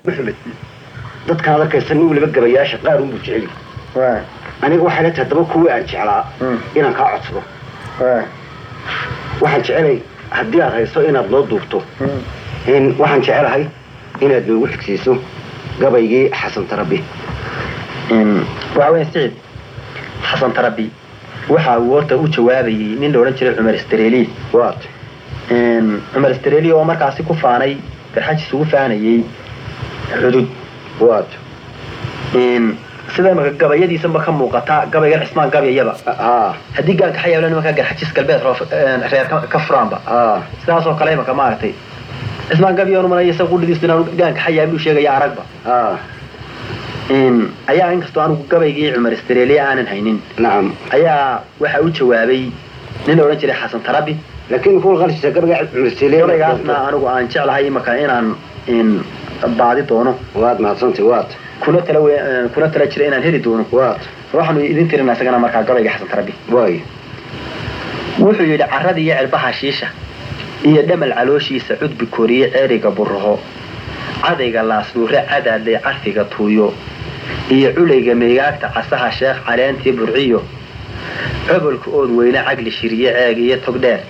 Maxamed, dadkaan ad arkaysa nin waliba gabayaasha qaar unbuu jeceli. Aniga waxay la tahay haddaba kuwii aan jeclaa inaan kaa codsado. Waxaan jecelay haddii aad hayso inaad noo duubto. Waxaan jecelahay inaad noogu xigsiiso gabaygii Xasan Tarabi. Waxa weya, Sicid, Xasan Tarabi waxa uu horta u jawaabayay nin la odhan jiray Cumar Streli. Waat. Cumar Streli oo markaasi ku faanay, Garxajis ugu faanayay xudud. Waat. Sida imaka gabayadiisaba ka muuqata, gabaygan Cismaan gabyayaba, haddii gaanka xayaabla nimanka Garxajis galbeed reer ka furaanba, sidaas oo kale imaka maaragtay Cismaan gabyo manaya isaga qudhidiisu inaanu gaanka xayaablu sheegaya aragba. Ayaa inkastoo anigu gabaygii Cumar Streliya aanan haynin, ayaa waxa u jawaabay nin la odhan jiray Xasan Tarabi. Laakiin kuwa qalsisa gabayga Cumar. Gabaygaasna anigu aan jeclahay imaka inaan baadi doono. Waad mahadsantay, waad. Kuna tala jira inaan heli doono. Waad. Waxaanu idin tirinaa isagana markaa gabayga Xasan Tarabi. Waay. Wuxuu yidhi: carrada iyo cirbaha shiisha iyo dhamal calooshiisa, cudbi koriye ceeriga buraho, cadayga laasluure, cadaadlay carfiga tuuyo iyo culayga meegaagta, casaha sheekh, caleentii burciyo cobolka ood weyne, cagli shiriye, ceeg iyo togdheer,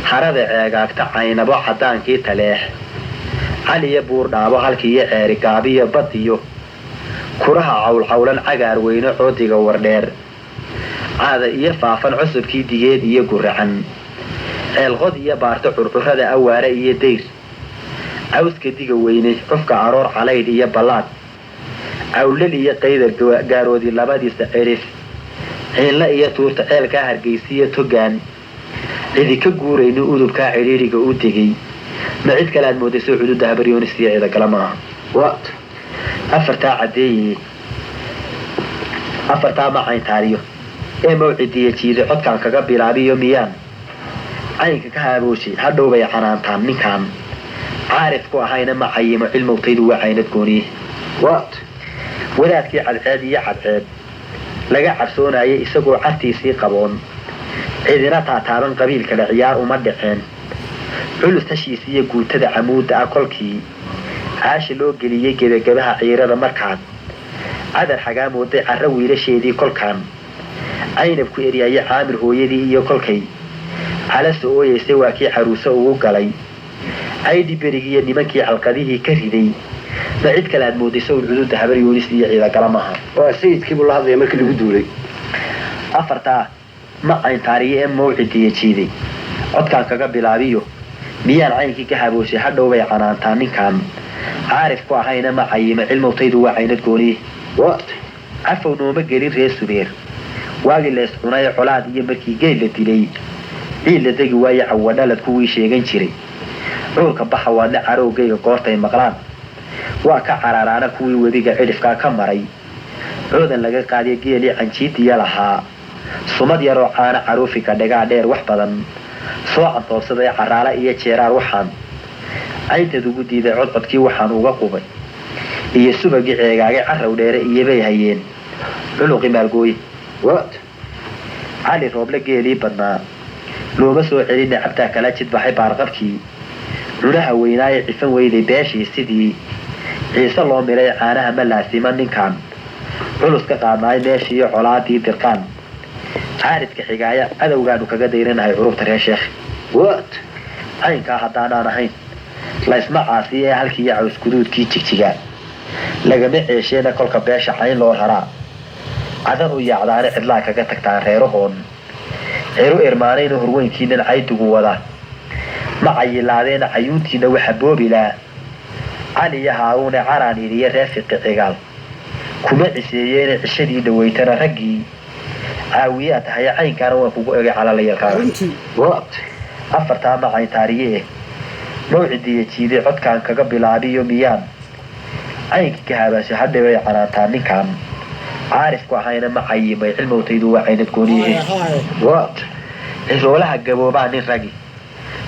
harada ceegaagta, caynabo, cadaankii taleex, caliyo buurdhaabo, halkiiyo ceeri gaabiyo badiyo kuraha cawlcawlan, cagaar weyne, coodiga wardheer, caada iyo faafan, cusubkii digeed iyo guracan, ceelqod iyo baarto, curcurada awaare iyo dayr, cawska diga weyne, cufka aroor, calaydh iyo ballaad, cawlal iyo qaydar, gaaroodi labadiisa cirif, ciinla iyo tuurta, ceelkaa hargeysiyo togaan cidi ka guurayni, udubkaa cidhiidhiga u degay, ma cid kale aad moodayso cududa Habaryoonis iyo Ciidagala maaha. Waat. Afartaa caddeeye, afartaa ma cayntaariyo ee mawcidiya jiiday, codkaan kaga bilaabiyo miyaan caynka ka haabooshay, hadhow bay canaantaan ninkaan caarif ku ahayna ma cayimo cilmowtaydu waa caynad gooniye. Waat. Wadaadkii cadceed iyo cadceed laga cabsoonayay, isagoo cartiisii qaboon cidina taataaban, qabiil kale ciyaar uma dhaceen, culus hashiisiiyo guutada camuudda ah kolkii caasha loo geliyey, gebagebaha ciirada markaad cadar xagaa mooday, carro wiilasheedii kolkaan caynab ku eryaayay, Caamir hooyadii iyo kolkay calasa ooyeysay, waa kii caruuse ugu galay caydhi berigiiyo nimankii calqadihii ka riday, ma cid kale aad mooday sawir cududa Habar Yoonis iyo Ciidagala maaha. Waa sayidkii buu la hadlaya markii lagu duulay. Afartaa ma cayntaariye ee mawcidiya jiiday, codkaan kaga bilaabiyo miyaan caynkii ka habooshay, hadhow bay canaantaa ninkaan caarif ku ahayna ma cayimo cilmowtaydu waa caynad gooniye. Waat. Cafow nooma gelin reer Subeer waagii la iscunay colaad iyo markii geel la dilay, ciid la degi waaye, cawadhalad kuwii sheegan jiray, cuurka baxa waadle carowgayga goortay maqlaan waa ka cararaana, kuwii webiga cidhifkaa ka maray, coodan laga qaadiya geelii canjiidiya lahaa, sumad yaroo caana caruufiga dhagaa dheer, wax badan soo cantoobsaday, caraala iyo jeeraar waxaan caynteed ugu diiday, codcodkii waxaan uga qubay iyo subagii ceegaagay, carrow dheere iyobay hayeen culuqi maalgooye. Waat. Cali Rooble geelii badnaa looma soo celina, cabtaa kala jidbaxay baarqabkii cunaha weynaaye, cifan weyday beeshii sidii ciise loo milay, caanaha ma laasima ninkan culus ka qaadnaay, meeshiiyo colaadii dirqaan caaridka xigaaya, cadowgaanu kaga dayranahay curubta reer sheekh. Waat. Caynkaa haddaanaan ahayn laysma caasiye ee halkiiyo cawsguduudkii jigjigaa lagama ceesheena, kolka beesha cayn loo raraa cadan u yaacdaane, cidlaa kaga tagtaan reerahoon ciru irmaanayna, horweynkiinan caydigu wada ma cayilaadeena, cayuuntiina waxa boobilaa Cali iyo Haaruune, caraan iriye reer Fiqi cigaal kuma ciseeyeene, cishadii dhawaytana raggii caawiyaa tahay, caynkaana waan kugu egay calalayalkaaga. Runtii. Waat. Afartaa ma cayntaariye eh mawcidiya jiiday, codkaan kaga bilaabiyo miyaan caynkii ka habaasho, hadhibay canaantaa ninkaan caarifku ahayna ma cayimay cilmowtaydu waa caynad gooniyihi. Haya haya. Waat. Ciroolaha gaboobaa nin ragi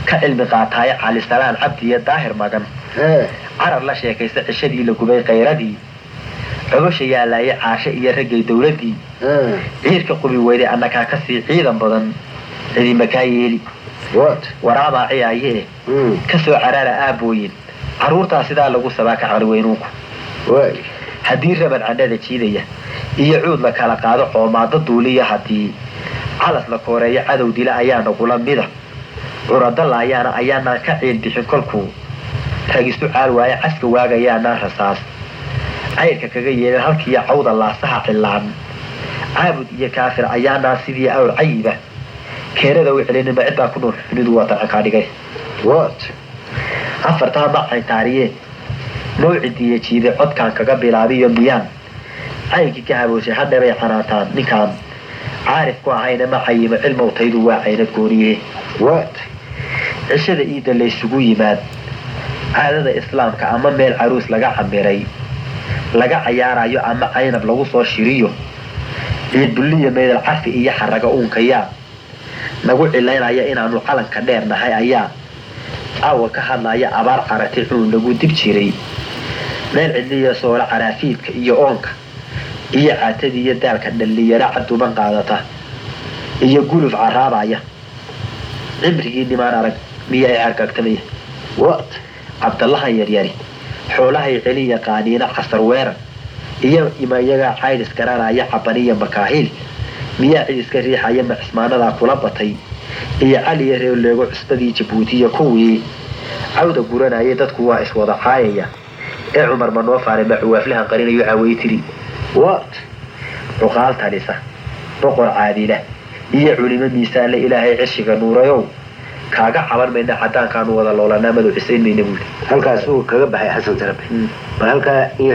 ka cilmi qaataaye, Calisalaan Cabdi iyo Daahir Magan hee carar la sheekaysta, cishadii la gubay khayradii cogosha yaalaayay, caashe iyo raggay dowladdii hee ciirka qubi weyday, annakaa kasii ciidan badan, cidimakaa yeeli. Waat. Waraabaa ciyaayee kasoo caraara aabooyin. Carruurtaa sidaa lagu sabaa ka caqli weynuunku. Haddii raban candhada jiidaya iyo cuud la kala qaado, coomaado duuliya, haddii calas la kooreeyo, cadow dila ayaa nagula mida, curado laayaana ayaanaan ka ciil bixin. Kolkuu ragisu caal waaye, caska waagayaanaan rasaas cayrka kaga yeelin. Halkiiyo cawda laasaha cilaan, caabud iyo kaafir ayaanaan sidii awr cayiba keenada u celinin. Ma cid baa ku nool xunidu waa dancankaa dhigay. Afartaa ma cayntaariyeen mawcidiiyo jiiday codkaan kaga bilaabiyo miyaan caynkii ka habooshay. Hadheebay canaantaan ninkaan caarif ku ahayna, ma cayimo cilmowtaydu waa caynad gooniye. Cishada iidda laysugu yimaad caadada islaamka, ama meel caruus laga camiray laga cayaarayo, ama caynab lagu soo shiriyo, ciid bulliya meydal carfi iyo xaraga uunkayaa nagu cilaynaya inaanu calanka dheer nahay. Ayaa caawa ka hadlaya abaar caratay cuun lagu dib jiray meel cidliya soola, caraafiidka iyo oonka iyo caatadii iyo daalka, dhalliyara caduban qaadata iyo guluf caraabaya. Cimrigii nimaan arag miya ay argagtamaya? Cabdallahan yaryari xoolahay celin yaqaaniina, casar weerar iyo imayagaa caydhis garanaya, cabaniya makaahiil miyaa cid iska riixaya? Ma cismaanadaa kula batay iyo caliya reerleego, cusbadii Jabuutiya kuwii cawda guranayay? Dadku waa iswada caayaya ee Cumar ma noo faaray? Ma cuwaaflahan qarinayo caaway tiri. Cuqaal talisa, boqor caadila iyo culimo miisaanle, Ilaahay cishiga nuurayow kaaga caban mayna, cadaankaanu wada loolanaa, madow cisayn mayna buuli. Halkaasuu kaga baxay Xasan Tarabe. Bal halkaa in